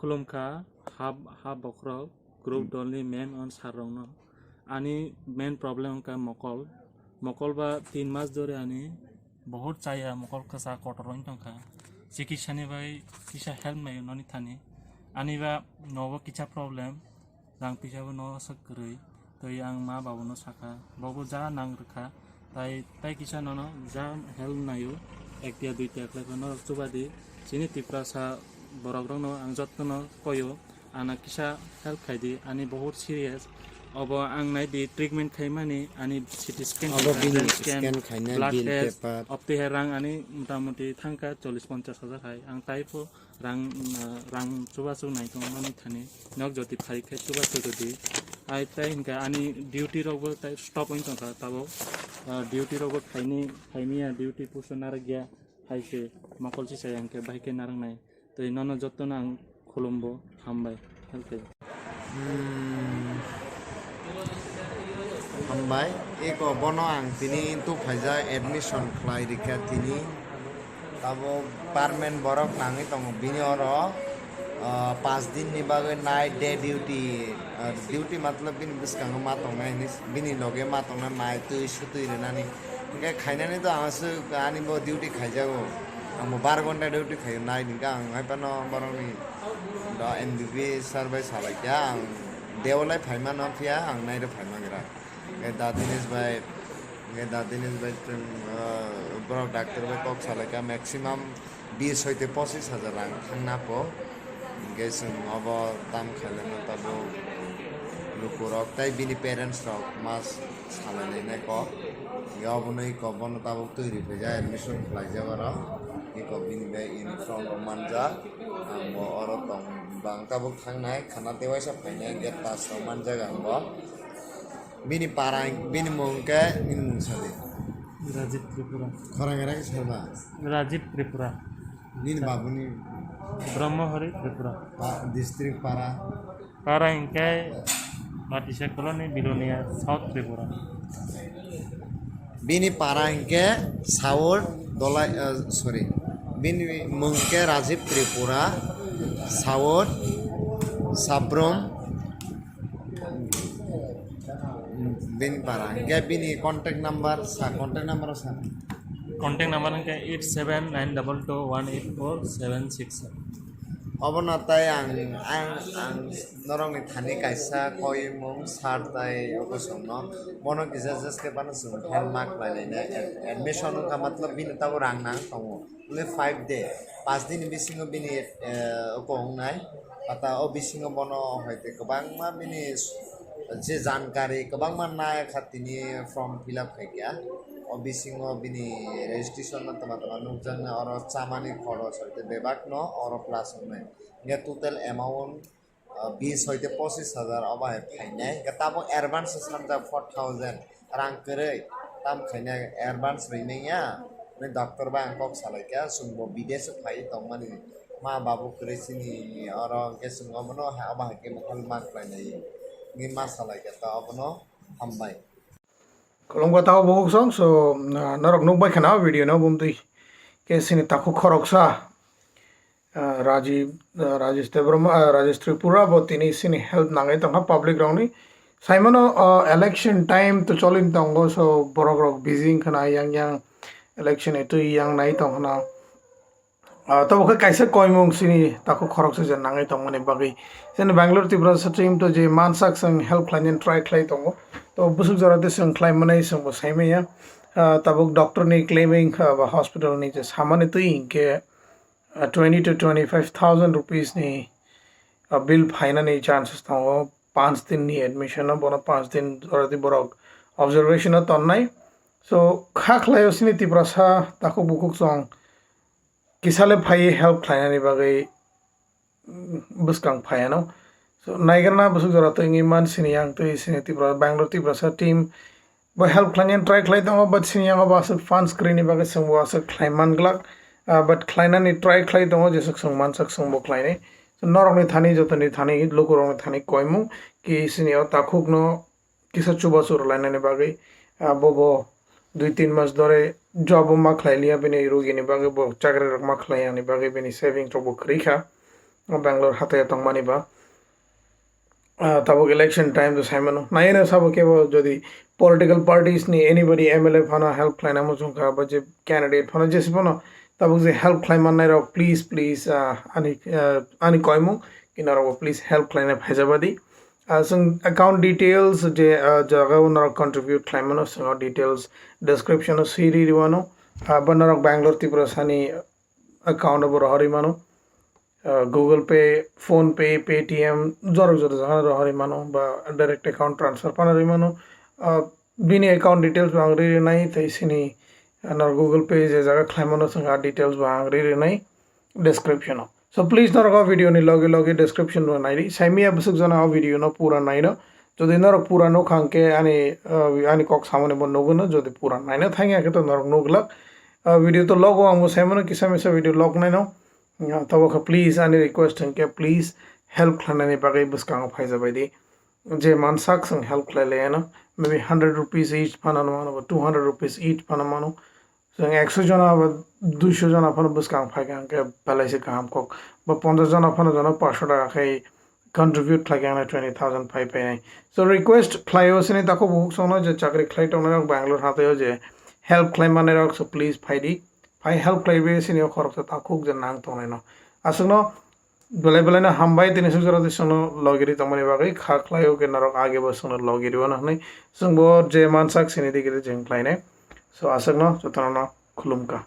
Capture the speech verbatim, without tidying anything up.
Khulumkha ha, ha bokhorok group dolni main on sir rokno. Ani main problem wngkha mokol. Mokol ba tin mas dhori ani bohut chaya mokol kwsa kotor wng tongkha. Chikitsani bai kisa help naio noni thani. Ani ba nogo kisa problem, rang pisa bo no aswk kwrwi. Tei ang ma babuno sakha, bobo ja nang rwkha, tai, tai kisa nono ja help naio, ektiya duitiya khlai phano norok chubadi. Chini Tiprasa borokrokno ang jottono koyo, ana kisa help khaidi, ani bohut serious. Obo ang naidi treatment khaimani, ani C T scan, obo bini scan, scan khainai, blood bill test, paper. Obtwi hai rang ani motamuti thangkha chollish ponchash hajar hai. Ang taibo rang, ah, rang chubachu nai tongmani thani nok jodi phai khe chubachu jodi. Ai tai hinkhe ani duty rokbo tai stop wng tongkha tabuk. Ah, duty rokbo khaini, khaimia duty puso narwkya hai se mokol si saya hinkhe bahai khe narwknai. Tei nono jottono ang khulumbo, hambai, help khe. Hmm. Hambai, eko bono ang tini tu phaijak admission khlai rikha tini. Tabuk permanent borok nangwi tongo bini oro, ah, paanch din ni bagwi night day duty, ah, duty matlab bini bwskango ma tongnai hinwi bini loge ma tongnai mai twi sutwi rwnani. Hinkhe khainani to ang aswk ani bo duty khaijago. Ang bo bar ghonta duty khaio night hinkhe ang hai phano borokni do M B B S sir bai salaikha ang deo lai phaimano phiya ang night o phaimangra. Hinkhe da Dinesh bai, hinkhe da Dinesh bai chwng, ah, borok doctor bai kok salaikha maximum bis hoite pochis hajar rang thangna po. Hinkhe chwng obo tam khailano tabuk lukurok tei bini parents rok ma salainai kok. Hinkhe obono eko bono tabuk twi riphaijak admission khlaijak oro. Eko bini bai uniform rok manjak. Ang bo oro tong bang tabuk thangnai khana tei waisa phainai gate pass rok manjak ang bo. Bini para, bini mung khe, bini mung sadi. Rajib Tripura. Khorang era khe sarba? Rajib Tripura. Nini babuni? Brahmahari Tripura. Pa-, district para? Para hinkhe Matisa Colony, Bilonia, South Tripura. Bini para hinkhe Saur Dolai, eh, sorry. Bini mung khe Rajib Tripura, Saur, Sabrum, Bini para. Hinkhe bini contact number sa, contact number sa. Contact number hinkhe eight seven nine double two one eight four seven six. Obono tai ang, ang, ang norokni thani kaisa koimung sir tai obo chwngno. Bono kisa jeske phano chwng help ma khlai lainai. Ad-, admission wngkha matlab bini tabuk rang nang tongo. Only five day, paanch din ni bisingo bini, eh, oko wngnai. Pata o bisingo bono hoite kwbangma bini je jankari kwbangma nai kha tini form fill up khai kha. O bisingo bini registration no twma twma nukjaknai, oro chamani khoros hoite bebak no oro plus wngnai. Hinkhe total amount ah, bis hoite pochis hajar obo hai phainai. Hinkhe tabuk advance sanjak four thousand rang kwrwi. Tam khainai advance rinai ya. Ni doctor bai ang kok salaikha, chwngbo bidesh o phai tongmani. Ma babu kwrwi chini oro hinkhe chwng obono ha-, obo hai khe help ma khlainai. Ni ma salaikha ta obono hambai. Khulumkha tao bukhuk song, so, ah, norok nukbai khana o video no bumtwi. Khe chini takhuk khoroksa. Ah, Rajiv, ah, Rajesh Debbarma, ah, Rajesh Tripura bo tini sini help nangwi tongkha public rokni. Saimano, ah, election time to cholin tongo, so borok rok busy wngkhana yang yang election ni twi yang nai tongkhana. Ah, tobo khe kaisa koimung sini takhuk khoroksa je nangwi tongmani bagwi. Chini Bangalore Tiprasa team to je mansak chwng help khlainani try khlai tongo. To bwswk jora de chwng khlai manai chwng bo saimanya. Ah, tabuk doctor ni claiming, ah, ba hospital ni je samani twi hinkhe ah, twenty to twenty five thousand rupees ni, ah, bill phainani chances tongo. Panch din ni admission no, bono panch din already borok observation no tonnai. So, kha khlai o sini Tiprasa takhuk bukhuk chwng kisale phai help khlainani bagwi, mm, bwskang phaiano. So, naigrana bwswk jora twi wngwi man sini yang twi sini Tipra-, Bangalore Tiprasa team bo help khlainani try khlai tongo, but sini yango bo aswk funds kwrwini bagwi chwng bo aswk khlai man glak, ah, but khlainani try khlai tongo, jeswk chwng mansak chwng bo khlainai. So, norokni thani, jotoni thani, lukurokni thani koimung ki sini o takhukno kisa chubachu rwlainani bagwi, ah, bo bo dui tin mas dhore job o ma khlai liya, bini rugini bagwi bo chakri rok ma khlai yani bagwi bini saving rok bo kwrwi kha. Bangalore hatai tongmani ba. Ah, tabuk election time to saimano. Naina sabo kebo jodi political parties ni anybody M L A phano help khlaina muchungkha ba je candidate phano jesi phano tabuk je help khlaiman nairok, please, please, ah, ani, ah, ani koimung kinarok please help khlaina phaijabadi. Ah, chwng account details je, ah, jaga o norok contribute khlaimano, chwng o details description o swi ri riwano. Ah, bo norok Bangalore Tripura sani account o bo rohorwi mano. Ah, Google Pay, PhonePe, Paytm, jorok jorok jaga rohorwi mano ba direct account transfer phano rwi mano. Ah, bini account details bo ang ri rinai tei sini, ah, norok Google Pay je jaga khlaimano chwng a details bo ang ri rinai description o. So please norok o video ni loge loge description o naidi. Saimia bwswk jona o video no pura naino. Jodi norok pura nukha hwnkhe ani, ah, ani kok samani bo nuguno, jodi pura naina thangya khe to norok nuglak. Ah, video to logo ang bo saimano kisa misa video log naino. Ah, tabo khe please ani request hwnkhe please help khlainani bagwi bwskango phaijabaidi. Je mansak chwng help khlai laiano, maybe hundred rupees each phano mano, two hundred rupees each phano mano. Chwng ekso jona ba duiso jona phano bwskang phaikha hwnkhe belai se kaham kok. Ba ponchash jona phano jono paanch sho taka khai contribute khlaikha hwnkhe twenty thousand phai phainai. So request khlaio sini takhuk bukhuk songno je chakri khlai tongnai rok Bangalore hatai o je help khlai manai rok, so please phaidi. Phai help khlaiwi sini o khoroksa takhuk je nang tongnai no. Aswkno belai belai no hambai tini suk jora twi chwngno logiri tongmani bagwi kha khlaio khe norok age bo chwngno logiri o hwnwi chwngbo je mansak sini digiri jeng khlainai. So aswkno jotono no khulumkha.